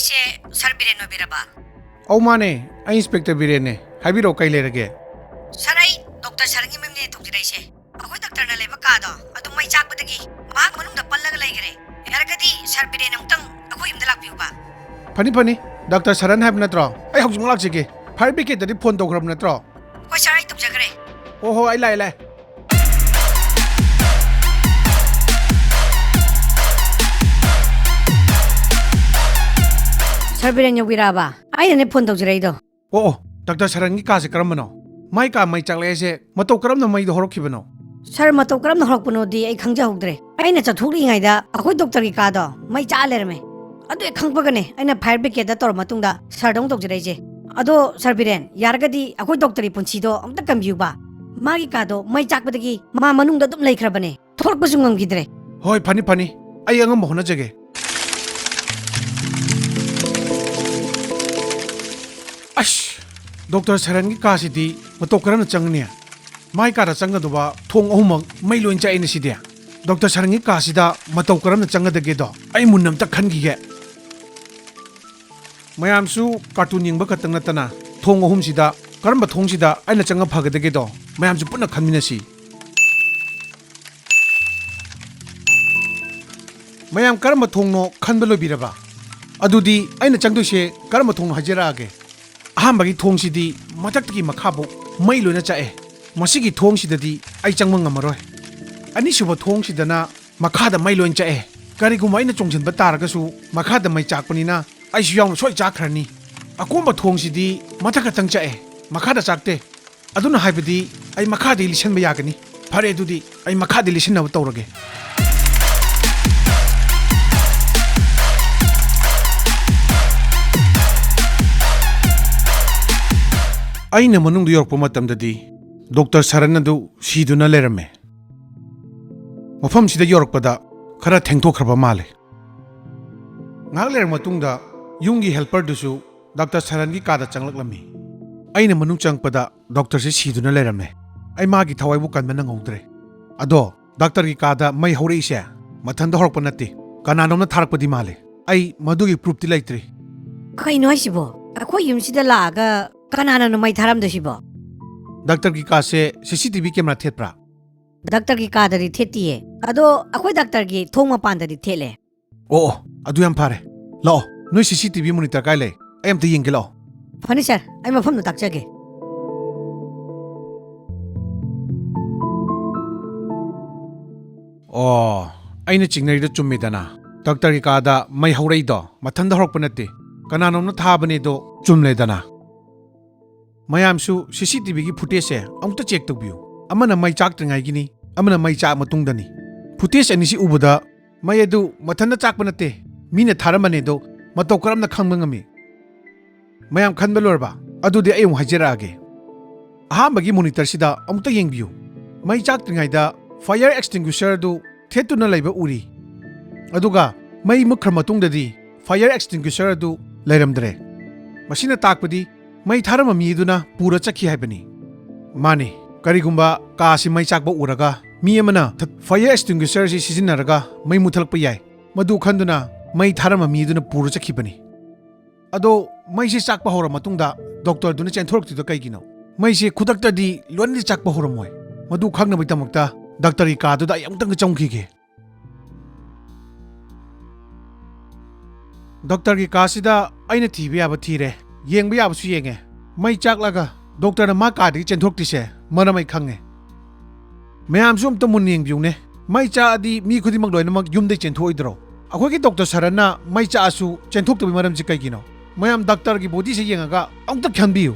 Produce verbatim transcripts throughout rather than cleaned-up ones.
ꯁꯦ, ꯁꯥꯔ ꯕꯤꯔꯦꯟ ꯑꯣꯏꯕꯤꯔꯕ? ꯑꯧ, ꯃꯥꯅꯦ꯫ ꯑꯩ ꯏꯟꯁꯄꯦꯛꯇꯔ ꯕꯤꯔꯦꯟꯅꯦ꯫ ꯍꯥꯏꯕꯤꯔꯛꯑꯣ, ꯀꯩ ꯂꯩꯔꯒꯦ? ꯁꯥꯔ, ꯑꯩ ꯗꯣꯛꯇꯔ ꯁꯔꯟꯒꯤ ꯃꯌꯨꯝꯗꯅꯦ ꯇꯧꯖꯔꯛꯏꯁꯦ꯫ ꯑꯩꯈꯣꯏ ꯗꯣꯛꯇꯔꯅ ꯂꯩꯕ ꯀꯥꯗꯣ ꯑꯗꯨ ꯃꯩ ꯆꯥꯛꯄꯗꯒꯤ ꯃꯍꯥꯛ ꯃꯅꯨꯡꯗ ꯄꯜꯂꯒ ꯂꯩꯈ꯭ꯔꯦ꯫ ꯌꯥꯔꯒꯗꯤ ꯁꯥꯔ ꯕꯤꯔꯦꯟ ꯑꯃꯨꯛꯇꯪ ꯑꯩꯈꯣꯏ ꯌꯨꯝꯗ ꯂꯥꯛꯄꯤꯌꯨꯕ꯫ ꯐꯅꯤ, ꯐꯅꯤ꯫ ꯗꯥꯛꯇꯔ ꯁꯔꯟ ꯍꯥꯏꯕ ꯅꯠꯇ꯭ꯔꯣ? ꯑꯩ ꯍꯧꯖꯤꯛꯃꯛ ꯂꯥꯛꯆꯒꯦ꯫ ꯐꯥꯌꯔ ꯕ꯭ꯔꯤꯒꯦꯗꯇꯗꯤ ꯐꯣꯟ ꯇꯧꯈ꯭ꯔꯕ ꯅꯠꯇ꯭ꯔꯣ? ꯍꯣꯏ ꯁꯥꯔ, ꯑꯩ ꯇꯧꯖꯈ꯭ꯔꯦ꯫ ꯍꯣ, ꯍꯣ, ꯑꯩ ꯂꯥꯛꯑꯦ, ꯂꯥꯛꯑꯦ꯫ ꯁꯥꯔ ꯕꯤꯔꯦꯟ ꯌꯧꯕꯤꯔꯛꯑꯕ? ꯑꯩꯅꯅꯦ ꯐꯣꯟ ꯇꯧꯖꯔꯛꯏꯗꯣ꯫ ꯑꯣ, ꯑꯣ, ꯗꯥꯛꯇꯔ ꯁꯔꯟꯒꯤ ꯀꯥꯁꯦ ꯀꯔꯝꯕꯅꯣ? ꯃꯥꯏ ꯀꯥ ꯃꯩ ꯆꯥꯛꯂꯛꯑꯦꯁꯦ ꯃꯇꯧ ꯀꯔꯝꯅ ꯃꯩꯗꯣ ꯍꯧꯔꯛꯈꯤꯕꯅꯣ? ꯁꯥꯔ, ꯃꯇꯧ ꯀꯔꯝꯅ ꯍꯧꯔꯛꯄꯅꯣꯗꯤ ꯑꯩ ꯈꯪꯖꯍꯧꯗ꯭ꯔꯦ꯫ ꯑꯩꯅ ꯆꯠꯊꯣꯛꯂꯤꯉꯩꯗ ꯑꯩꯈꯣꯏ ꯗꯣꯛꯇꯔꯒꯤ ꯀꯥꯗꯣ ꯃꯩ ꯆꯥꯛꯑ ꯂꯩꯔꯝꯃꯦ꯫ ꯑꯗꯨ ꯍꯦꯛ ꯈꯪꯕꯒꯅꯦ ꯑꯩꯅ ꯐꯥꯌꯔ ꯕ꯭ꯔꯤꯒꯦꯗꯇ ꯇꯧꯔ ꯃꯇꯨꯡꯗ ꯁꯥꯔꯗ ꯑꯃꯨꯛ ꯇꯧꯖꯔꯛꯏꯁꯦ꯫ ꯑꯗꯣ ꯁꯥꯔ ꯕꯤꯔꯦꯟ, ꯌꯥꯔꯒꯗꯤ ꯑꯩꯈꯣꯏ ꯗꯣꯛꯇꯔꯒꯤ ꯄꯨꯟꯁꯤꯗꯣ ꯑꯝꯇ ꯀꯟꯕꯤꯌꯨꯕ꯫ ꯃꯥꯒꯤ ꯀꯥꯗꯣ ꯃꯩ ꯆꯥꯛꯄꯗꯒꯤ ꯃꯥ ꯃꯅꯨꯡꯗ ꯑꯗꯨꯝ ꯂꯩꯈ꯭ꯔꯕꯅꯦ꯫ ꯊꯣꯛꯂꯛꯄꯁꯨ ꯉꯝꯈꯤꯗ꯭ꯔꯦ꯫ ꯍꯣꯏ, ꯐꯅꯤ, ꯐꯅꯤ꯫ ꯑꯩ ꯑꯉꯝꯕ ꯍꯣꯠꯅꯖꯒꯦ꯫ ꯑꯁ! ꯗꯣꯛꯇꯔ ꯁꯔꯟꯒꯤ ꯀꯥꯁꯤꯗꯤ ꯃꯇꯧ ꯀꯔꯝꯅ ꯆꯪꯒꯅꯤ? ꯃꯥꯏ ꯀꯥꯗ ꯆꯪꯒꯗꯧꯕ ꯊꯣꯡ ꯑꯍꯨꯝꯃꯛ ꯃꯩ ꯂꯣꯏ ꯆꯥꯛꯏꯅꯦ ꯁꯤꯗꯤ꯫ ꯗꯣꯛꯇꯔ ꯁꯔꯟꯒꯤ ꯀꯥꯁꯤꯗ ꯃꯇꯧ ꯀꯔꯝꯅ ꯆꯪꯒꯗꯒꯦꯗꯣ ꯑꯩ ꯃꯨꯟꯅ ꯑꯝꯇ ꯈꯟꯈꯤꯒꯦ꯫ ꯃꯌꯥꯝꯁꯨ ꯀꯥꯔꯇꯨꯟ ꯌꯦꯡꯕ ꯈꯛꯇꯪ ꯅꯠꯇꯅ ꯊꯣꯡ ꯑꯍꯨꯝꯁꯤꯗ ꯀꯔꯝꯕ ꯊꯣꯡꯁꯤꯗ ꯑꯩꯅ ꯆꯪꯉ ꯐꯒꯗꯒꯦꯗꯣ ꯃꯌꯥꯝꯁꯨ ꯄꯨꯟꯅ ꯈꯟꯃꯤꯟꯅꯁꯤ꯫ ꯃꯌꯥꯝ ꯀꯔꯝꯕ ꯊꯣꯡꯅꯣ ꯈꯟꯕ ꯂꯣꯏꯕꯤꯔꯕ? ꯑꯗꯨꯗꯤ ꯑꯩꯅ ꯆꯪꯗꯣꯏꯁꯦ ꯀꯔꯝꯕ ꯊꯣꯡꯅꯣ ꯍꯥꯏꯖꯔꯛꯑꯒꯦ꯫ ꯑꯍꯥꯟꯕꯒꯤ ꯊꯣꯡꯁꯤꯗꯤ ꯃꯊꯛꯇꯒꯤ ꯃꯈꯥꯐꯥꯎ ꯃꯩ ꯂꯣꯏꯅ ꯆꯥꯛꯑꯦ꯫ ꯃꯁꯤꯒꯤ ꯊꯣꯡꯁꯤꯗꯗꯤ ꯑꯩ ꯆꯪꯕ ꯉꯝꯃꯔꯣꯏ꯫ ꯑꯅꯤꯁꯨꯕ ꯊꯣꯡꯁꯤꯗꯅ ꯃꯈꯥꯗ ꯃꯩ ꯂꯣꯏ ꯆꯥꯛꯑꯦ꯫ ꯀꯔꯤꯒꯨꯝꯕ ꯑꯩꯅ ꯆꯣꯡꯁꯤꯟꯕ ꯇꯥꯔꯒꯁꯨ ꯃꯈꯥꯗ ꯃꯩ ꯆꯥꯛꯄꯅꯤꯅ ꯑꯩꯁꯨ ꯌꯥꯎꯅ ꯁꯣꯏ ꯆꯥꯛꯈ꯭ꯔꯅꯤ꯫ ꯑꯀꯣꯟꯕ ꯊꯣꯡꯁꯤꯗꯤ ꯃꯊꯛ ꯈꯛꯇꯪ ꯆꯥꯛꯑꯦ, ꯃꯈꯥꯗ ꯆꯥꯛꯇꯦ꯫ ꯑꯗꯨꯅ ꯍꯥꯏꯕꯗꯤ ꯑꯩ ꯃꯈꯥꯗꯤ ꯂꯤꯁꯤꯟꯕ ꯌꯥꯒꯅꯤ꯫ ꯐꯔꯦ, ꯑꯗꯨꯗꯤ ꯑꯩ ꯃꯈꯥꯗꯤ ꯂꯤꯁꯤꯟꯅꯕ ꯇꯧꯔꯒꯦ꯫ ꯑꯩꯅ ꯃꯅꯨꯡꯗ ꯌꯧꯔꯛꯄ ꯃꯇꯝꯗꯗꯤ ꯗꯣꯛꯇꯔ ꯁꯔꯟ ꯑꯗꯨ ꯁꯤꯗꯨꯅ ꯂꯩꯔꯝꯃꯦ꯫ ꯃꯐꯝꯁꯤꯗ ꯌꯧꯔꯛꯄꯗ ꯈꯔ ꯊꯦꯡꯊꯣꯛꯈ꯭ꯔꯕ ꯃꯥꯜꯂꯦ꯫ ꯉꯥꯏꯍꯥꯛ ꯂꯩꯔꯕ ꯃꯇꯨꯡꯗ ꯌꯨꯝꯒꯤ ꯍꯦꯜꯄꯔꯗꯨꯁꯨ ꯗꯥꯛꯇꯔ ꯁꯔꯟꯒꯤ ꯀꯥꯗ ꯆꯪꯂꯛꯂꯝꯃꯤ꯫ ꯑꯩꯅ ꯃꯅꯨꯡ ꯆꯪꯉꯛꯄꯗ ꯗꯥꯛꯇꯔꯁꯦ ꯁꯤꯗꯨꯅ ꯂꯩꯔꯝꯃꯦ꯫ ꯑꯩ ꯃꯥꯒꯤ ꯊꯋꯥꯏꯕꯨ ꯀꯟꯕ ꯅꯪꯍꯧꯗ꯭ꯔꯦ꯫ ꯑꯗꯣ ꯗꯥꯛꯇꯔꯒꯤ ꯀꯥꯗ ꯃꯩ ꯍꯧꯔꯛꯏꯁꯦ ꯃꯊꯟꯇ ꯍꯧꯔꯛꯄ ꯅꯠꯇꯦ, ꯀꯅꯥꯅꯣꯝꯅ ꯊꯥꯔꯛꯄꯗꯤ ꯃꯥꯜꯂꯦ꯫ ꯑꯩ ꯃꯗꯨꯒꯤ ꯄ꯭ꯔꯨꯐꯇꯤ ꯂꯩꯇ꯭ꯔꯤ꯫ ꯀꯩꯅꯣ ꯍꯥꯏꯁꯤꯕꯣ? ꯑꯩꯈꯣꯏ ꯌꯨꯝꯁꯤꯗ ꯂꯥꯛꯑꯒ ꯀꯅꯥꯅꯅꯣ ꯃꯩ ꯊꯥꯔꯝꯗꯣꯏꯁꯤꯕꯣ? ꯗꯥꯛꯇꯔꯒꯤ ꯀꯥꯁꯦ ꯁꯤ ꯁꯤ ꯇꯤ ꯚꯤ ꯀꯦꯃꯦꯔꯥ ꯊꯦꯠꯄ꯭ꯔꯥ? ꯗꯥꯛꯇꯔꯒꯤ ꯀꯥꯗꯗꯤ ꯊꯦꯠꯇꯤꯌꯦ꯫ ꯑꯗꯣ ꯑꯩꯈꯣꯏ ꯗꯥꯛꯇꯔꯒꯤ ꯊꯣꯡ ꯃꯄꯥꯟꯗꯗꯤ ꯊꯦꯠꯂꯦ꯫ ꯑꯣ, ꯑꯣ, ꯑꯗꯨ ꯌꯥꯝ ꯐꯔꯦ꯫ ꯂꯥꯛꯑꯣ, ꯅꯣꯏ ꯁꯤ ꯁꯤ ꯇꯤ ꯚꯤ ꯃꯣꯅꯤꯇꯔ ꯀꯥꯏ ꯂꯩ? ꯑꯩ ꯑꯝꯇ ꯌꯦꯡꯒꯦ, ꯂꯥꯛꯑꯣ꯫ ꯐꯅꯤ ꯁꯥꯔ, ꯑꯩ ꯃꯐꯝꯗꯨ ꯇꯥꯛꯆꯒꯦ꯫ ꯑꯣ, ꯑꯩꯅ ꯆꯤꯡꯅꯔꯤꯗꯣ ꯆꯨꯝꯃꯤꯗꯅ꯫ ꯗꯥꯛꯇꯔꯒꯤ ꯀꯥꯗ ꯃꯩ ꯍꯧꯔꯛꯏꯗꯣ ꯃꯊꯟꯇ ꯍꯧꯔꯛꯄ ꯅꯠꯇꯦ, ꯀꯅꯥꯅꯣꯝꯅ ꯊꯥꯕꯅꯦꯗꯣ ꯆꯨꯝꯂꯦꯗꯅ꯫ ꯃꯌꯥꯝꯁꯨ ꯁꯤ ꯁꯤ ꯇꯤ ꯚꯤꯒꯤ ꯐꯨꯇꯦꯖꯁꯦ ꯑꯃꯨꯛꯇ ꯆꯦꯛ ꯇꯧꯕꯤꯌꯨ꯫ ꯑꯃꯅ ꯃꯩ ꯆꯥꯛꯇ꯭ꯔꯤꯉꯩꯒꯤꯅꯤ, ꯑꯃꯅ ꯃꯩ ꯆꯥꯛꯑ ꯃꯇꯨꯡꯗꯅꯤ꯫ ꯐꯨꯇꯦꯖ ꯑꯅꯤꯁꯤ ꯎꯕꯗ ꯃꯩ ꯑꯗꯨ ꯃꯊꯟꯇ ꯆꯥꯛꯄ ꯅꯠꯇꯦ, ꯃꯤꯅ ꯊꯥꯔꯝꯕꯅꯦ ꯑꯗꯣ ꯃꯇꯧ ꯀꯔꯝꯅ ꯈꯪꯕ ꯉꯝꯃꯤ? ꯃꯌꯥꯝ ꯈꯟꯕ ꯂꯣꯏꯔꯕ? ꯑꯗꯨꯗꯤ ꯑꯩ ꯑꯃꯨꯛ ꯍꯥꯏꯖꯔꯛꯑꯒꯦ꯫ ꯑꯍꯥꯟꯕꯒꯤ ꯃꯣꯅꯤꯇꯔꯁꯤꯗ ꯑꯃꯨꯛꯇ ꯌꯦꯡꯕꯤꯌꯨ꯫ ꯃꯩ ꯆꯥꯛꯇ꯭ꯔꯤꯉꯩꯗ ꯐꯥꯌꯔ ꯑꯦꯛꯁꯇꯤꯡꯒ꯭ꯋꯤꯁꯔ ꯑꯗꯨ ꯊꯦꯠꯇꯨꯅ ꯂꯩꯕ ꯎꯔꯤ꯫ ꯑꯗꯨꯒ ꯃꯩ ꯃꯨꯠꯈ꯭ꯔ ꯃꯇꯨꯡꯗꯗꯤ ꯐꯥꯌꯔ ꯑꯦꯛꯁꯇꯤꯡꯒ꯭ꯋꯤꯁꯔ ꯑꯗꯨ ꯂꯩꯔꯝꯗ꯭ꯔꯦ꯫ ꯃꯁꯤꯅ ꯇꯥꯛꯄꯗꯤ ꯃꯩ ꯊꯥꯔꯝꯕ ꯃꯤ ꯑꯗꯨꯅ ꯄꯨꯔ ꯆꯠꯈꯤ ꯍꯥꯏꯕꯅꯤ꯫ ꯃꯥꯅꯤ, ꯀꯔꯤꯒꯨꯝꯕ ꯀꯥꯁꯤ ꯃꯩ ꯆꯥꯛꯄ ꯎꯔꯒ ꯃꯤ ꯑꯃꯅ ꯐꯥꯌꯔ ꯑꯦꯛꯁꯇꯤꯡꯒ꯭ꯋꯤꯁꯔꯁꯤ ꯁꯤꯖꯤꯟꯅꯔꯒ ꯃꯩ ꯃꯨꯊꯠꯂꯛꯄ ꯌꯥꯏ꯫ ꯃꯗꯨ ꯈꯟꯗꯨꯅ ꯃꯩ ꯊꯥꯔꯝꯕ ꯃꯤ ꯑꯗꯨꯅ ꯄꯨꯔ ꯆꯠꯈꯤꯕꯅꯤ꯫ ꯑꯗꯣ ꯃꯩꯁꯤ ꯆꯥꯛꯄ ꯍꯧꯔ ꯃꯇꯨꯡꯗ ꯗꯣꯛꯇꯔꯗꯨꯅ ꯆꯦꯟꯊꯣꯔꯛꯇ꯭ꯔꯤꯗꯣ ꯀꯩꯒꯤꯅꯣ? ꯃꯩꯁꯤ ꯈꯨꯗꯛꯇꯗꯤ ꯂꯣꯏꯅꯗꯤ ꯆꯥꯛꯄ ꯍꯧꯔꯝꯃꯣꯏ꯫ ꯃꯗꯨ ꯈꯪꯅꯕꯒꯤꯗꯃꯛꯇ ꯗꯥꯛꯇꯔꯒꯤ ꯀꯥꯗꯨꯗ ꯑꯩ ꯑꯃꯨꯛꯇꯪꯒ ꯆꯪꯈꯤꯒꯦ꯫ ꯗꯥꯛꯇꯔꯒꯤ ꯀꯥꯁꯤꯗ ꯑꯩꯅ ꯊꯤꯕ ꯌꯥꯕ ꯊꯤꯔꯦ, ꯌꯦꯡꯕ ꯌꯥꯕꯁꯨ ꯌꯦꯡꯉꯦ꯫ ꯃꯩ ꯆꯥꯛꯂꯒ ꯗꯣꯛꯇꯔꯅ ꯃꯥ ꯀꯥꯗꯒꯤ ꯆꯦꯟꯊꯣꯔꯛꯇ꯭ꯔꯤꯁꯦ ꯃꯔꯝ ꯑꯩ ꯈꯪꯉꯦ꯫ ꯃꯌꯥꯝꯁꯨ ꯑꯝꯇ ꯃꯨꯟꯅ ꯌꯦꯡꯕꯤꯌꯨꯅꯦ꯫ ꯃꯩ ꯆꯥꯛꯑꯗꯤ ꯃꯤ ꯈꯨꯗꯤꯡꯃꯛ ꯂꯣꯏꯅꯃꯛ ꯌꯨꯝꯗꯩ ꯆꯦꯟꯊꯣꯛꯑꯣꯏꯗ꯭ꯔꯣ? ꯑꯩꯈꯣꯏꯒꯤ ꯗꯣꯛꯇꯔ ꯁꯔꯟꯅ ꯃꯩ ꯆꯥꯛꯑꯁꯨ ꯆꯦꯟꯊꯣꯛꯇꯕꯒꯤ ꯃꯔꯝꯁꯤ ꯀꯩꯒꯤꯅꯣ? ꯃꯌꯥꯝ ꯗꯥꯛꯇꯔꯒꯤ ꯕꯣꯗꯤꯁꯦ ꯌꯦꯡꯉꯒ ꯑꯃꯨꯛꯇ ꯈꯟꯕꯤꯌꯨ꯫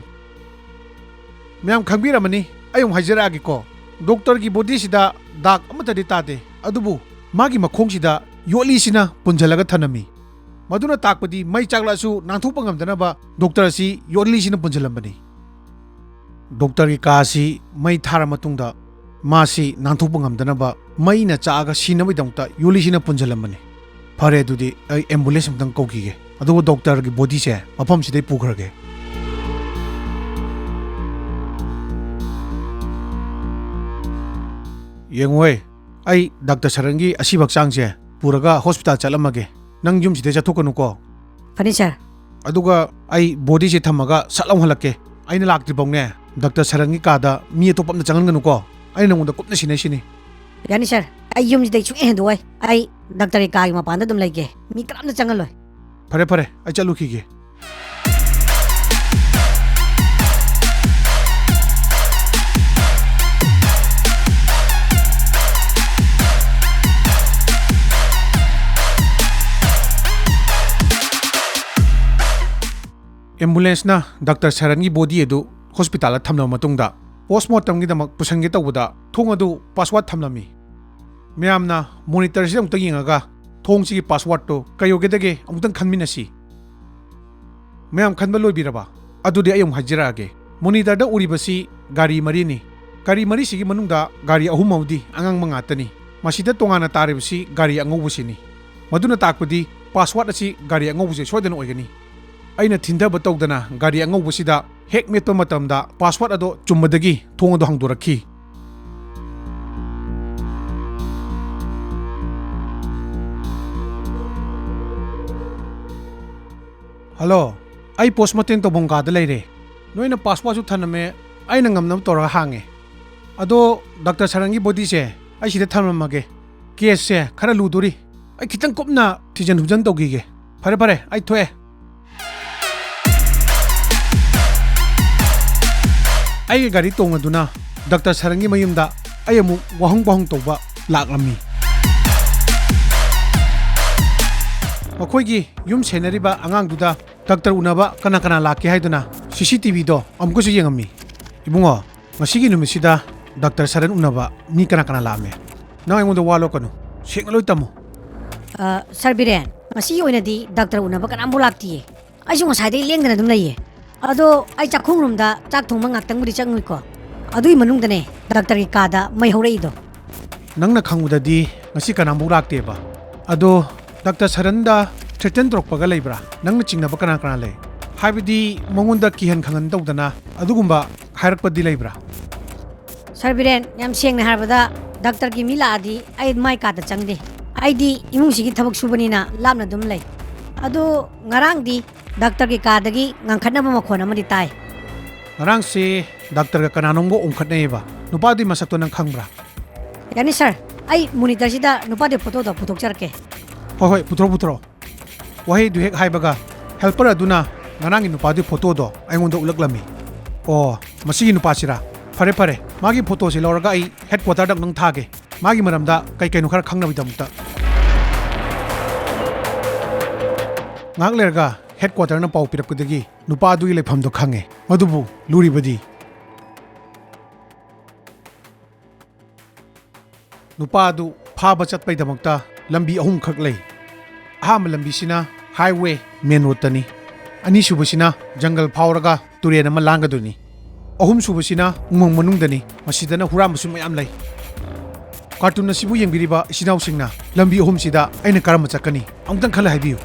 ꯃꯌꯥꯝ ꯈꯪꯕꯤꯔꯝꯃꯅꯤ, ꯑꯩ ꯑꯃꯨꯛ ꯍꯥꯏꯖꯔꯛꯑꯒꯦꯀꯣ꯫ ꯗꯣꯛꯇꯔꯒꯤ ꯕꯣꯗꯤꯁꯤꯗ ꯗꯥꯛ ꯑꯃꯠꯇꯗꯤ ꯇꯥꯗꯦ, ꯑꯗꯨꯕꯨ ꯃꯥꯒꯤ ꯃꯈꯣꯡꯁꯤꯗ ꯌꯣꯠꯂꯤꯁꯤꯅ ꯄꯨꯟꯁꯤꯜꯂꯒ ꯊꯅꯝꯃꯤ꯫ ꯃꯗꯨꯅ ꯇꯥꯛꯄꯗꯤ ꯃꯩ ꯆꯥꯛꯂꯛꯑꯁꯨ ꯅꯥꯟꯊꯣꯛꯄ ꯉꯝꯗꯅꯕ ꯗꯣꯛꯇꯔ ꯑꯁꯤ ꯌꯣꯠꯂꯤꯁꯤꯅ ꯄꯨꯟꯁꯤꯜꯂꯝꯕꯅꯤ꯫ ꯗꯣꯛꯇꯔꯒꯤ ꯀꯥ ꯑꯁꯤ ꯃꯩ ꯊꯥꯔ ꯃꯇꯨꯡꯗ ꯃꯥꯁꯤ ꯅꯥꯟꯊꯣꯛꯄ ꯉꯝꯗꯅꯕ ꯃꯩꯅ ꯆꯥꯛꯑꯒ ꯁꯤꯅꯕꯒꯤꯗꯃꯛꯇ ꯌꯣꯠꯂꯤꯁꯤꯅ ꯄꯨꯟꯁꯤꯜꯂꯝꯕꯅꯤ꯫ ꯐꯔꯦ, ꯑꯗꯨꯗꯤ ꯑꯩ ꯑꯦꯝꯕꯨꯂꯦꯟꯁ ꯑꯃꯇꯪ ꯀꯧꯈꯤꯒꯦ, ꯑꯗꯨꯒ ꯗꯣꯛꯇꯔꯒꯤ ꯕꯣꯗꯤꯁꯦ ꯃꯐꯝꯁꯤꯗꯩ ꯄꯨꯈ꯭ꯔꯒꯦ꯫ ꯌꯦꯡꯉꯨꯍꯦ, ꯑꯩ ꯗꯥꯛꯇꯔ ꯁꯔꯟꯒꯤ ꯑꯁꯤꯕ ꯍꯛꯆꯥꯡꯁꯦ ꯄꯨꯔꯒ ꯍꯣꯁꯄꯤꯇꯥꯜ ꯆꯠꯂꯝꯃꯒꯦ꯫ ꯅꯪ ꯌꯨꯝꯁꯤꯗꯩ ꯆꯠꯊꯣꯛꯀꯅꯨꯀꯣ꯫ ꯐꯅꯤ ꯁꯥꯔ꯫ ꯑꯗꯨꯒ ꯑꯩ ꯕꯣꯗꯤꯁꯦ ꯊꯝꯃꯒ ꯁꯠ ꯂꯥꯎ ꯍꯜꯂꯛꯀꯦ꯫ ꯑꯩꯅ ꯂꯥꯛꯇ꯭ꯔꯤꯐꯥꯎꯅꯦ, ꯗꯥꯛꯇꯔ ꯁꯔꯟꯒꯤ ꯀꯥꯗ ꯃꯤ ꯑꯇꯣꯞꯄ ꯑꯝꯇ ꯆꯪꯍꯟꯒꯅꯨꯀꯣ꯫ ꯑꯩꯅ ꯅꯉꯣꯟꯗ ꯀꯨꯞꯅ ꯁꯤꯟꯅꯩꯁꯤꯅꯤ꯫ ꯌꯥꯅꯤ ꯁꯥꯔ, ꯑꯩ ꯌꯨꯝꯁꯤꯗꯩ ꯁꯨꯡꯍꯦꯛ ꯍꯦꯛ ꯍꯦꯟꯗꯣꯛꯑꯣꯏ꯫ ꯑꯩ ꯗꯥꯛꯇꯔꯒꯤ ꯀꯥꯒꯤ ꯃꯄꯥꯟꯗ ꯑꯗꯨꯝ ꯂꯩꯒꯦ꯫ ꯃꯤ ꯀꯅꯥꯝꯇ ꯆꯪꯍꯜꯂꯣꯏ꯫ ꯐꯔꯦ ꯐꯔꯦ, ꯑꯩ ꯆꯠꯂꯨꯈꯤꯒꯦ꯫ ꯑꯦꯝꯕꯨꯂꯦꯟꯁꯅ ꯗꯥꯛꯇꯔ ꯁꯔꯟꯒꯤ ꯕꯣꯗꯤ ꯑꯗꯨ ꯍꯣꯁꯄꯤꯇꯥꯜꯗ ꯊꯝꯂꯕ ꯃꯇꯨꯡꯗ, ꯄꯣꯁꯃꯣꯔꯇꯝꯒꯤꯗꯃꯛ ꯄꯨꯁꯟꯒꯦ ꯇꯧꯕꯗ ꯊꯣꯡ ꯑꯗꯨ ꯄꯥꯁꯋꯥꯔꯗ ꯊꯝꯂꯝꯃꯤ꯫ ꯃꯌꯥꯝꯅ ꯃꯣꯅꯤꯇꯔꯁꯤꯗ ꯑꯃꯨꯛꯇꯪ ꯌꯦꯡꯉꯒ ꯊꯣꯡꯁꯤꯒꯤ ꯄꯥꯁꯋꯥꯔꯗꯇꯨ ꯀꯩ ꯑꯣꯏꯒꯗꯒꯦ ꯑꯃꯨꯛꯇꯪ ꯈꯟꯃꯤꯟꯅꯁꯤ꯫ ꯃꯌꯥꯝ ꯈꯟꯕ ꯂꯣꯏꯕꯤꯔꯕ? ꯑꯗꯨꯗꯤ ꯑꯩ ꯑꯃꯨꯛ ꯍꯥꯏꯖꯔꯛꯑꯒꯦ꯫ ꯃꯣꯅꯤꯇꯔꯗ ꯎꯔꯤꯕꯁꯤ ꯒꯥꯔꯤ ꯃꯔꯤꯅꯤ꯫ ꯒꯥꯔꯤ ꯃꯔꯤꯁꯤꯒꯤ ꯃꯅꯨꯡꯗ ꯒꯥꯔꯤ ꯑꯍꯨꯝ ꯑꯃꯗꯤ ꯑꯉꯥꯡꯕ ꯉꯥꯛꯇꯅꯤ꯫ ꯃꯁꯤꯗ ꯇꯣꯉꯥꯟꯅ ꯇꯥꯔꯤꯕꯁꯤ ꯒꯥꯔꯤ ꯑꯉꯧꯕꯁꯤꯅꯤ꯫ ꯃꯗꯨꯅ ꯇꯥꯛꯄꯗꯤ ꯄꯥꯁꯋꯥꯔꯗ ꯑꯁꯤ ꯒꯥꯔꯤ ꯑꯉꯧꯕꯁꯦ ꯁꯣꯏꯗꯅ ꯑꯣꯏꯒꯅꯤ꯫ ꯑꯩꯅ ꯊꯤꯟꯊꯕ ꯇꯧꯗꯅ ꯒꯥꯔꯤ ꯑꯉꯧꯕꯁꯤꯗ ꯍꯦꯛ ꯃꯦꯠꯄ ꯃꯇꯝꯗ ꯄꯥꯁꯋꯥꯔꯗ ꯑꯗꯣ ꯆꯨꯝꯕꯗꯒꯤ ꯊꯣꯡ ꯑꯗꯣ ꯍꯥꯡꯗꯣꯔꯛꯈꯤ꯫ "ꯍꯜꯂꯣ, ꯑꯩ ꯄꯣꯁꯃꯣꯔꯇꯦꯝ ꯇꯧꯐꯝ ꯀꯥꯗ ꯂꯩꯔꯦ꯫ ꯅꯣꯏꯅ ꯄꯥꯁꯋꯥꯔꯗꯁꯨ ꯊꯅꯝꯃꯦ, ꯑꯩꯅ ꯉꯝꯅꯕ ꯇꯧꯔꯒ ꯍꯥꯡꯉꯦ꯫ ꯑꯗꯣ ꯗꯥꯛꯇꯔ ꯁꯔꯟꯒꯤ ꯕꯣꯗꯤꯁꯦ ꯑꯩ ꯁꯤꯗ ꯊꯝꯂꯝꯃꯒꯦ꯫ ꯀꯦꯁꯁꯦ ꯈꯔ ꯂꯨꯗꯣꯔꯤ꯫ ꯑꯩ ꯈꯤꯇꯪ ꯀꯨꯞꯅ ꯊꯤꯖꯤꯟ ꯍꯨꯝꯖꯤꯟ ꯇꯧꯈꯤꯒꯦ꯫ ꯐꯔꯦ ꯐꯔꯦ, ꯑꯩ ꯊꯣꯛꯑꯦ"꯫ ꯑꯩꯒꯤ ꯒꯥꯔꯤ ꯇꯣꯡꯂꯗꯨꯅ ꯗꯥꯛꯇꯔ ꯁꯔꯟꯒꯤ ꯃꯌꯨꯝꯗ ꯑꯩ ꯑꯃꯨꯛ ꯋꯥꯍꯪ ꯄꯥꯎꯍꯪ ꯇꯧꯕ ꯂꯥꯛꯂꯝꯃꯤ꯫ ꯃꯈꯣꯏꯒꯤ ꯌꯨꯝ ꯁꯦꯟꯅꯔꯤꯕ ꯑꯉꯥꯡꯗꯨꯗ ꯗꯥꯛꯇꯔ ꯎꯅꯕ ꯀꯅꯥ ꯀꯅꯥ ꯂꯥꯛꯀꯦ ꯍꯥꯏꯗꯨꯅ ꯁꯤ ꯁꯤ ꯇꯤ ꯚꯤꯗꯣ ꯑꯃꯨꯛꯀꯁꯨ ꯌꯦꯡꯉꯝꯃꯤ꯫ "ꯏꯕꯨꯡꯉꯣ, ꯉꯁꯤꯒꯤ ꯅꯨꯃꯤꯠꯁꯤꯗ ꯗꯥꯛꯇꯔ ꯁꯔꯟ ꯎꯅꯕ ꯃꯤ ꯀꯅꯥ ꯀꯅꯥ ꯂꯥꯛꯑꯝꯃꯦ? ꯅꯪ ꯑꯩꯉꯣꯟꯗ ꯋꯥ ꯂꯣꯠꯀꯅꯨ, ꯁꯦꯡꯅ ꯂꯣꯏ ꯇꯝꯃꯨ"꯫ "ꯑ, ꯁꯥꯔ ꯕꯤꯔꯦꯟ, ꯉꯁꯤꯒꯤ ꯑꯣꯏꯅꯗꯤ ꯗꯥꯛꯇꯔ ꯎꯅꯕ ꯀꯅꯥꯝꯐꯥꯎ ꯂꯥꯛꯇꯤꯌꯦ꯫ ꯑꯩꯁꯨ ꯉꯁꯥꯏꯗꯩ ꯂꯦꯡꯗꯅ ꯑꯗꯨꯝ ꯂꯩꯌꯦ꯫ ꯑꯗꯣ ꯑꯩ ꯆꯥꯛꯈꯨꯝ ꯔꯨꯝꯗ ꯆꯥꯛ ꯊꯣꯡꯕ ꯉꯥꯛꯇꯪꯕꯨꯗꯤ ꯆꯪꯉꯨꯏꯀꯣ꯫ ꯑꯗꯨꯒꯤ ꯃꯅꯨꯡꯗꯅꯦ ꯗꯥꯛꯇꯔꯒꯤ ꯀꯥꯗ ꯃꯩ ꯍꯧꯔꯛꯏꯗꯣ"꯫ "ꯅꯪꯅ ꯈꯪꯕꯗꯗꯤ ꯉꯁꯤ ꯀꯅꯥꯝꯐꯥꯎ ꯂꯥꯛꯇꯦꯕ꯫ ꯑꯗꯣ ꯗꯥꯛꯇꯔ ꯁꯔꯟꯗ ꯊ꯭ꯔꯦꯇꯟ ꯇꯧꯔꯛꯄꯒ ꯂꯩꯕ꯭ꯔꯥ? ꯅꯪꯅ ꯆꯤꯡꯅꯕ ꯀꯅꯥ ꯀꯅꯥ ꯂꯩ? ꯍꯥꯏꯕꯗꯤ ꯃꯉꯣꯟꯗ ꯀꯤꯍꯟ ꯈꯪꯍꯟ ꯇꯧꯗꯅ ꯑꯗꯨꯒꯨꯝꯕ ꯍꯥꯏꯔꯛꯄꯗꯤ ꯂꯩꯕ꯭ꯔꯥ?" "ꯁꯥꯔ ꯕꯤꯔꯦꯟ, ꯌꯥꯝ ꯁꯦꯡꯅ ꯍꯥꯏꯔꯕꯗ ꯗꯥꯛꯇꯔꯒꯤ ꯃꯤ ꯂꯥꯛꯑꯗꯤ ꯑꯩ ꯃꯥꯏ ꯀꯥꯗ ꯆꯪꯗꯦ꯫ ꯑꯩꯗꯤ ꯏꯃꯨꯡꯁꯤꯒꯤ ꯊꯕꯛ ꯁꯨꯕꯅꯤꯅ ꯂꯥꯞꯅ ꯑꯗꯨꯝ ꯂꯩ꯫ ꯑꯗꯣ ꯉꯔꯥꯡꯗꯤ ꯗꯥꯛꯇꯔꯒꯤ ꯀꯥꯗꯒꯤ ꯉꯪꯈꯠꯅꯕ ꯃꯈꯣꯟ ꯑꯃꯗꯤ ꯇꯥꯏ꯫ ꯉꯔꯥꯡꯁꯦ ꯗꯥꯛꯇꯔꯒ ꯀꯅꯥꯅꯣꯝꯒ ꯎꯪꯈꯠꯅꯩꯌꯦꯕ꯫ ꯅꯨꯄꯥꯗꯨꯒꯤ ꯃꯁꯛꯇꯣ ꯅꯪ ꯈꯪꯕ꯭ꯔꯥ? ꯌꯥꯅꯤ ꯁꯥꯔ, ꯑꯩ ꯃꯣꯅꯤꯇꯔꯁꯤꯗ ꯅꯨꯄꯥꯗꯨꯒꯤ ꯐꯣꯇꯣꯗꯣ ꯄꯨꯊꯣꯛꯆꯔꯛꯀꯦ꯫ ꯍꯣꯏ, ꯍꯣꯏ, ꯄꯨꯊꯣꯔꯛꯑꯣ, ꯄꯨꯊꯣꯔꯛꯑꯣ꯫ ꯋꯥꯍꯩꯗꯨ ꯍꯦꯛ ꯍꯥꯏꯕꯒ ꯍꯦꯜꯄꯔ ꯑꯗꯨꯅ ꯉꯔꯥꯡꯒꯤ ꯅꯨꯄꯥꯗꯨꯒꯤ ꯐꯣꯇꯣꯗꯣ ꯑꯩꯉꯣꯟꯗ ꯎꯠꯂꯛꯂꯝꯃꯤ꯫ ꯑꯣ, ꯃꯁꯤꯒꯤ ꯅꯨꯄꯥꯁꯤꯔꯥ? ꯐꯔꯦ, ꯐꯔꯦ, ꯃꯥꯒꯤ ꯐꯣꯇꯣꯁꯤ ꯂꯧꯔꯒ ꯑꯩ ꯍꯦꯗ ꯀ꯭ꯋꯥꯇꯔꯗ ꯑꯃꯨꯛꯇꯪ ꯊꯥꯒꯦ꯫ ꯃꯥꯒꯤ ꯃꯔꯝꯗ ꯀꯩ ꯀꯩꯅꯣ ꯈꯔ ꯈꯪꯅꯕꯒꯤꯗꯃꯛꯇ꯫ ꯉꯥꯏꯍꯥꯛ ꯂꯩꯔꯒ ꯍꯦꯗ ꯀ꯭ꯋꯥꯇꯔꯅ ꯄꯥꯎ ꯄꯤꯔꯛꯄꯗꯒꯤ ꯅꯨꯄꯥ ꯑꯗꯨꯒꯤ ꯂꯩꯐꯝꯗꯨ ꯈꯪꯉꯦ꯫ ꯃꯗꯨꯕꯨ ꯂꯨꯔꯤꯕꯗꯤ ꯅꯨꯄꯥ ꯑꯗꯨ ꯐꯥꯕ ꯆꯠꯄꯒꯤꯗꯃꯛꯇ ꯂꯝꯕꯤ ꯑꯍꯨꯝꯈꯛ ꯂꯩ꯫ ꯑꯍꯥꯟꯕ ꯂꯝꯕꯤꯁꯤꯅ ꯍꯥꯏꯋꯦ, ꯃꯦꯟ ꯔꯣꯗꯇꯅꯤ꯫ ꯑꯅꯤꯁꯨꯕꯁꯤꯅ ꯖꯪꯒꯜ ꯐꯥꯎꯔꯒ ꯇꯨꯔꯦꯜ ꯑꯃ ꯂꯥꯟꯒꯗꯣꯏꯅꯤ꯫ ꯑꯍꯨꯝꯁꯨꯕꯁꯤꯅ ꯎꯃꯪ ꯃꯅꯨꯡꯗꯅꯤ꯫ ꯃꯁꯤꯗꯅ ꯍꯨꯔꯥꯟꯕꯁꯨ ꯃꯌꯥꯝ ꯂꯩ꯫ ꯀꯥꯔꯇꯨꯟ ꯑꯁꯤꯕꯨ ꯌꯦꯡꯕꯤꯔꯤꯕ ꯏꯆꯤꯟ ꯏꯅꯥꯎꯁꯤꯡꯅ ꯂꯝꯕꯤ ꯑꯍꯨꯝꯁꯤꯗ ꯑꯩꯅ ꯀꯔꯝꯕ ꯆꯠꯀꯅꯤ? ꯑꯃꯨꯛꯇꯪ ꯈꯜꯂ ꯍꯥꯏꯕꯤꯌꯨ꯫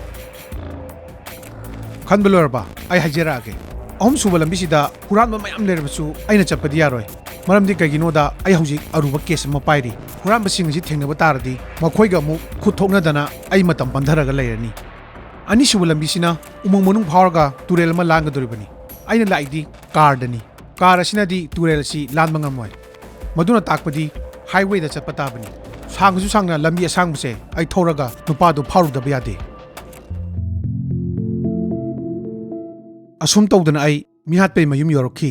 ꯈꯟꯕ ꯂꯣꯏꯔꯕ? ꯑꯩ ꯍꯥꯏꯖꯔꯛꯑꯒꯦ꯫ ꯑꯍꯨꯝꯁꯨꯕ ꯂꯝꯕꯤꯁꯤꯗ ꯍꯨꯔꯥꯟꯕ ꯃꯌꯥꯝ ꯂꯩꯔꯕꯁꯨ ꯑꯩꯅ ꯆꯠꯄꯗꯤ ꯌꯥꯔꯣꯏ꯫ ꯃꯔꯝꯗꯤ ꯀꯩꯒꯤꯅꯣꯗ ꯑꯩ ꯍꯧꯖꯤꯛ ꯑꯔꯨꯕ ꯀꯦꯁ ꯑꯃ ꯄꯥꯏꯔꯤ꯫ ꯍꯨꯔꯥꯟꯕꯁꯤꯡ ꯑꯁꯤ ꯊꯦꯡꯅꯕ ꯇꯥꯔꯗꯤ ꯃꯈꯣꯏꯒ ꯑꯃꯨꯛ ꯈꯨꯠ ꯊꯣꯛꯅꯗꯅ ꯑꯩ ꯃꯇꯝ ꯄꯟꯊꯔꯒ ꯂꯩꯔꯅꯤ꯫ ꯑꯅꯤꯁꯨꯕ ꯂꯝꯕꯤꯁꯤꯅ ꯎꯃꯪ ꯃꯅꯨꯡ ꯐꯥꯎꯔꯒ ꯇꯨꯔꯦꯜ ꯑꯃ ꯂꯥꯟꯒꯗꯧꯔꯤꯕꯅꯤ꯫ ꯑꯩꯅ ꯂꯥꯛꯏꯗꯤ ꯀꯥꯔꯗꯅꯤ꯫ ꯀꯥꯔ ꯑꯁꯤꯅꯗꯤ ꯇꯨꯔꯦꯜ ꯑꯁꯤ ꯂꯥꯟꯕ ꯉꯝꯃꯣꯏ꯫ ꯃꯗꯨꯅ ꯇꯥꯛꯄꯗꯤ ꯍꯥꯏꯋꯦꯗ ꯆꯠꯄ ꯇꯥꯕꯅꯤ꯫ ꯁꯥꯡꯉꯁꯨ ꯁꯥꯡꯅ ꯂꯝꯕꯤ ꯑꯁꯥꯡꯕꯁꯦ ꯑꯩ ꯊꯧꯔꯒ ꯅꯨꯄꯥꯗꯨ ꯐꯥꯔꯨꯗꯕ ꯌꯥꯗꯦ꯫ ꯑꯁꯨꯝ ꯇꯧꯗꯅ ꯑꯩ ꯃꯤꯍꯥꯠꯄꯩ ꯃꯌꯨꯝ ꯌꯧꯔꯛꯈꯤ꯫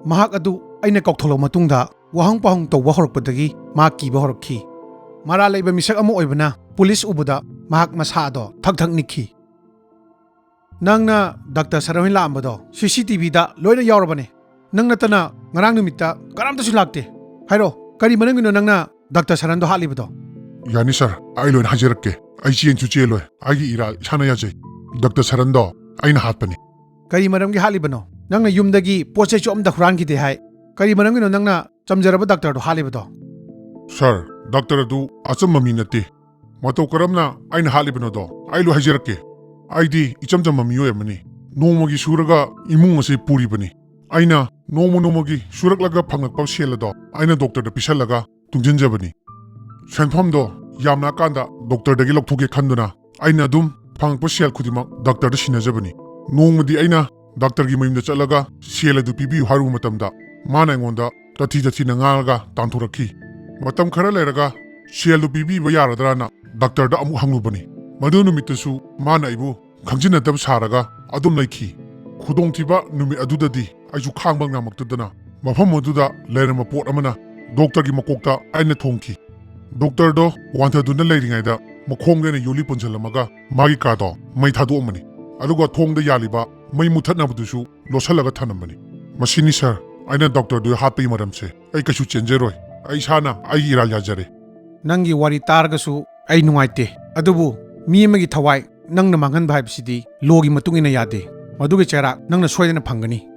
ꯃꯍꯥꯛ ꯑꯗꯨ ꯑꯩꯅ ꯀꯧꯊꯣꯛꯂꯕ ꯃꯇꯨꯡꯗ ꯋꯥꯍꯪ ꯄꯥꯎꯍꯪ ꯇꯧꯕ ꯍꯧꯔꯛꯄꯗꯒꯤ ꯃꯥ ꯀꯤꯕ ꯍꯧꯔꯛꯈꯤ꯫ ꯃꯔꯥꯜ ꯂꯩꯕ ꯃꯤꯁꯛ ꯑꯃ ꯑꯣꯏꯕꯅ ꯄꯨꯂꯤꯁ ꯎꯕꯗ ꯃꯍꯥꯛ ꯃꯁꯥ ꯑꯗꯣ ꯊꯛ ꯊꯛ ꯅꯤꯛꯈꯤ꯫ ꯅꯪꯅ ꯗꯥꯛꯇꯔ ꯁꯔꯟ ꯍꯣꯏ ꯂꯥꯛꯑꯝꯕꯗꯣ ꯁꯤ ꯁꯤ ꯇꯤ ꯚꯤꯗ ꯂꯣꯏꯅ ꯌꯥꯎꯔꯕꯅꯦ꯫ ꯅꯪ ꯅꯠꯇꯅ ꯉꯔꯥꯡ ꯅꯨꯃꯤꯠꯇ ꯀꯅꯥꯝꯇꯁꯨ ꯂꯥꯛꯇꯦ꯫ ꯍꯥꯏꯔꯣ, ꯀꯔꯤ ꯃꯔꯝꯒꯤꯅꯣ ꯅꯪꯅ ꯗꯥꯛꯇꯔ ꯁꯔꯟꯗꯣ ꯍꯥꯠꯂꯤꯕꯗꯣ? ꯌꯥꯅꯤ ꯁꯥꯔ, ꯑꯩ ꯂꯣꯏꯅ ꯍꯥꯏꯖꯔꯛꯀꯦ꯫ ꯑꯩ ꯆꯦꯟꯁꯨ ꯆꯦꯜꯂꯣꯏ, ꯑꯩꯒꯤ ꯏꯔꯥꯜ ꯏꯁꯥꯅ ꯌꯥꯖꯩ꯫ ꯗꯥꯛꯇꯔ ꯁꯔꯟꯗꯣ ꯑꯩꯅ ꯍꯥꯠꯄꯅꯤ꯫ ꯀꯔꯤ ꯃꯔꯝꯒꯤ ꯍꯥꯠꯂꯤꯕꯅꯣ? ꯅꯪꯅ ꯌꯨꯝꯗꯒꯤ ꯄꯣꯠ ꯆꯩꯁꯨ ꯑꯝꯇ ꯍꯨꯔꯥꯟꯈꯤꯗꯦ ꯍꯥꯏ꯫ ꯀꯔꯤ ꯃꯔꯝꯒꯤꯅꯣ ꯅꯪꯅ ꯆꯝꯖꯔꯕ ꯗꯥꯛꯇꯔꯗꯣ ꯍꯥꯠꯂꯤꯕꯗꯣ? ꯁꯥꯔ, ꯗꯥꯛꯇꯔ ꯑꯗꯨ ꯑꯆꯝꯕ ꯃꯤ ꯅꯠꯇꯦ꯫ ꯃꯇꯧ ꯀꯔꯝꯅ ꯑꯩꯅ ꯍꯥꯠꯂꯤꯕꯅꯣꯗꯣ ꯑꯩ ꯂꯣꯏ ꯍꯥꯏꯖꯔꯛꯀꯦ꯫ ꯑꯩꯗꯤ ꯏꯆꯝ ꯆꯝꯕ ꯃꯤꯑꯣꯏ ꯑꯃꯅꯤ꯫ ꯅꯣꯡꯃꯒꯤ ꯁꯨꯔꯒ ꯏꯃꯨꯡ ꯑꯁꯤ ꯄꯨꯔꯤꯕꯅꯤ꯫ ꯑꯩꯅ ꯅꯣꯡꯃ ꯅꯣꯡꯃꯒꯤ ꯁꯨꯔꯛꯂꯒ ꯐꯪꯂꯛꯄ ꯁꯦꯜ ꯑꯗꯣ ꯑꯩꯅ ꯗꯣꯛꯇꯔꯗ ꯄꯤꯁꯜꯂꯒ ꯇꯨꯡꯁꯤꯟꯖꯕꯅꯤ꯫ ꯁꯦꯟꯐꯝꯗꯣ ꯌꯥꯝꯂꯛꯑꯀꯥꯟꯗ ꯗꯣꯛꯇꯔꯗꯒꯤ ꯂꯧꯊꯣꯛꯀꯦ ꯈꯟꯗꯨꯅ ꯑꯩꯅ ꯑꯗꯨꯝ ꯐꯪꯉꯛꯄ ꯁꯦꯜ ꯈꯨꯗꯤꯡꯃꯛ ꯗꯥꯛꯇꯔꯗ ꯁꯤꯟꯅꯖꯕꯅꯤ꯫ ꯅꯣꯡꯃꯗꯤ ꯑꯩꯅ ꯗꯥꯛꯇꯔꯒꯤ ꯃꯌꯨꯝꯗ ꯆꯠꯂꯒ ꯁꯦꯜ ꯑꯗꯨ ꯄꯤꯕꯤꯌꯨ ꯍꯥꯏꯔꯨꯕ ꯃꯇꯝꯗ ꯃꯥꯅ ꯑꯩꯉꯣꯟꯗ ꯇꯥꯊꯤ ꯇꯥꯊꯤꯅ ꯉꯥꯡꯂꯒ ꯇꯥꯟꯊꯣꯔꯛꯈꯤ꯫ ꯃꯇꯝ ꯈꯔ ꯂꯩꯔꯒ ꯁꯦꯜꯗꯨ ꯄꯤꯕꯤꯕ ꯌꯥꯔꯗ꯭ꯔꯥꯅ ꯗꯥꯛꯇꯔꯗ ꯑꯃꯨꯛ ꯍꯪꯂꯨꯕꯅꯤ꯫ ꯃꯗꯨ ꯅꯨꯃꯤꯠꯇꯁꯨ ꯃꯥꯅ ꯑꯩꯕꯨ ꯈꯪꯖꯤꯟꯅꯗꯕ ꯁꯥꯔꯒ ꯑꯗꯨꯝ ꯂꯩꯈꯤ꯫ ꯈꯨꯗꯣꯡꯊꯤꯕ ꯅꯨꯃꯤꯠ ꯑꯗꯨꯗꯗꯤ ꯑꯩꯁꯨ ꯈꯥꯡꯕ ꯉꯝꯃꯛꯇꯗꯅ ꯃꯐꯝ ꯑꯗꯨꯗ ꯂꯩꯔꯝꯕ ꯄꯣꯠ ꯑꯃꯅ ꯗꯣꯛꯇꯔꯒꯤ ꯃꯀꯣꯛꯇ ꯑꯩꯅ ꯊꯣꯝꯈꯤ꯫ ꯗꯣꯛꯇꯔꯗꯣ ꯋꯥꯟꯊꯗꯨꯅ ꯂꯩꯔꯤꯉꯩꯗ ꯃꯈꯣꯡꯗ ꯑꯩꯅ ꯌꯣꯠꯂꯤ ꯄꯨꯟꯁꯤꯜꯂꯝꯃꯒ ꯃꯥꯒꯤ ꯀꯥꯗꯣ ꯃꯩ ꯊꯥꯗꯣꯛꯑꯝꯕꯅꯤ꯫ ꯑꯗꯨꯒ ꯊꯣꯡꯗ ꯌꯥꯜꯂꯤꯕ ꯃꯩ ꯃꯨꯊꯠꯅꯕꯗꯨꯁꯨ ꯂꯣꯠꯁꯤꯜꯂꯒ ꯊꯝꯂꯝꯕꯅꯤ꯫ ꯃꯁꯤꯅꯤ ꯁꯥꯔ, ꯑꯩꯅ ꯗꯥꯛꯇꯔꯗꯨ ꯍꯥꯠꯄꯒꯤ ꯃꯔꯝꯁꯦ꯫ ꯑꯩ ꯀꯩꯁꯨ ꯆꯦꯟꯖꯔꯣꯏ꯫ ꯑꯩ ꯏꯁꯥꯅ ꯑꯩꯒꯤ ꯏꯔꯥꯜ ꯌꯥꯖꯔꯦ꯫ ꯅꯪꯒꯤ ꯋꯥꯔꯤ ꯇꯥꯔꯒꯁꯨ ꯑꯩ ꯅꯨꯡꯉꯥꯏꯇꯦ, ꯑꯗꯨꯕꯨ ꯃꯤ ꯑꯃꯒꯤ ꯊꯋꯥꯏ ꯅꯪꯅ ꯃꯥꯡꯍꯟꯕ ꯍꯥꯏꯕꯁꯤꯗꯤ ꯂꯣꯒꯤ ꯃꯇꯨꯡ ꯏꯟꯅ ꯌꯥꯗꯦ꯫ ꯃꯗꯨꯒꯤ ꯆꯩꯔꯥꯛ ꯅꯪꯅ ꯁꯣꯏꯗꯅ ꯐꯪꯒꯅꯤ꯫